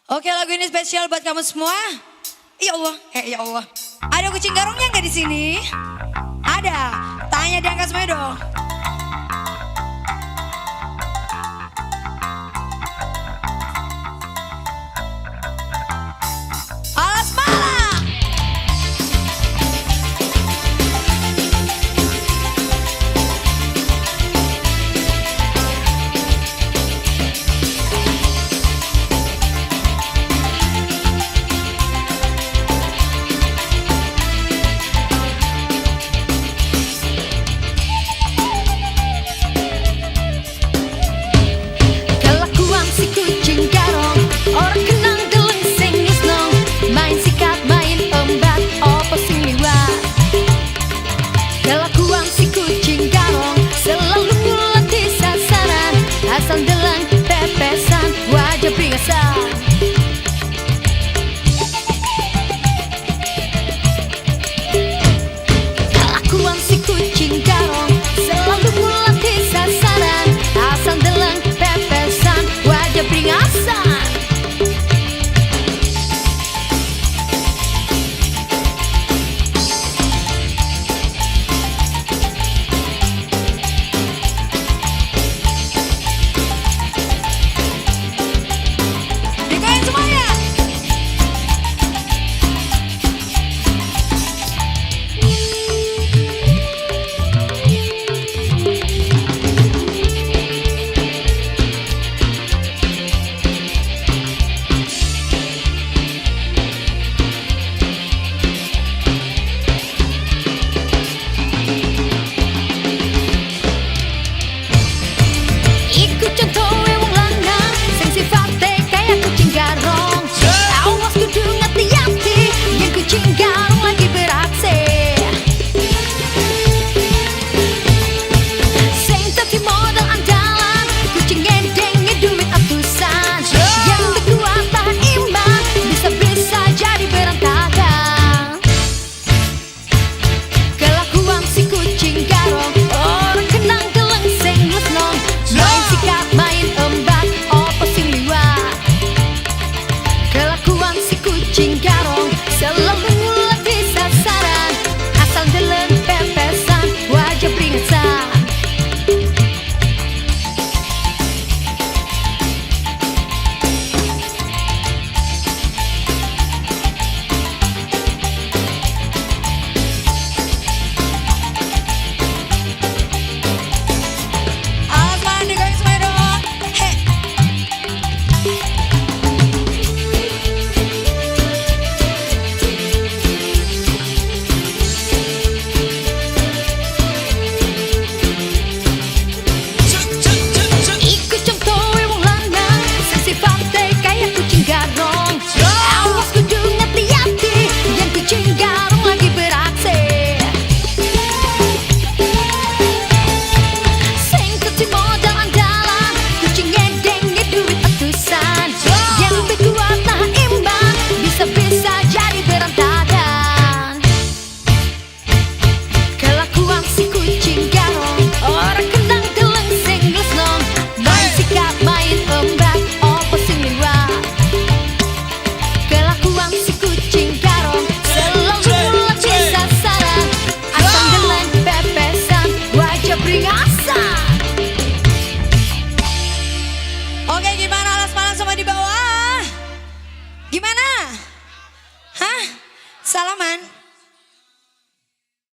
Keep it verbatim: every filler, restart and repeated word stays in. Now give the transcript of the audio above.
Oke, lagu ini spesial buat kamu semua. Ya Allah, eh, ya Allah. Ada kucing garongnya nggak di sini? Ada. Tangannya diangkat semuanya dong. Alas Malang. Kalakowan si kucing garong, ora kennang delleng sè nyèsnong, maèn sikat, maèn embat, apa sè liwat. Kalakowan si kucing garong, selalu ngoladi sasaran, asal delleng pèpèsan, wajâ bringasan. Kalakowan si kucing garong, selalu ngoladi sasaran, asal delleng pèpèsan, wajâ bringasan. Digoyang semuanya. Iku contohè wong lanang sè sèfatè kaya kucing garong. Awas kodhu ngati-ati, yèn kucing garong lagi beraksi. Sè dhâddhi modal andalan, kucing ngèdhingè dhuwit atusan. Yèn bekuat tahan imbang, bisa-bisa jadi berantakan. Kalakowan si kucing garong, ora kennang delleng sè nyèsnong. Maèn sikat, maèn embat, apa sè liwat. Kalakowan si kucing garong, selalu ngoladi sasaran, asal delleng pèpèsan, wajâ bringasan. Alas Malang, digoyang semuanya dong. He. Iku contohè wong lanang sè sèfatè kaya kucing garong. Awas kodhu ngati-ati, yèn kucing garong lagi beraksi. Sè dhâddhi modal andalan, kucing ngèdhingè dhuwit atusan. Yèn bekuat tahan imbang, bisa-bisa jadi berantakan. Kalakowan si kucing garong, ora kennang delleng sè nyèsnong. Maèn sikat, maèn embat, apa sè liwat. Kalakowan si kucing garong, selalu ngoladi sasaran, asal delleng pèpèsan, wajâ bringasan. Oke, gimana alas Malang semua di bawah? Gimana? Hah? Salaman?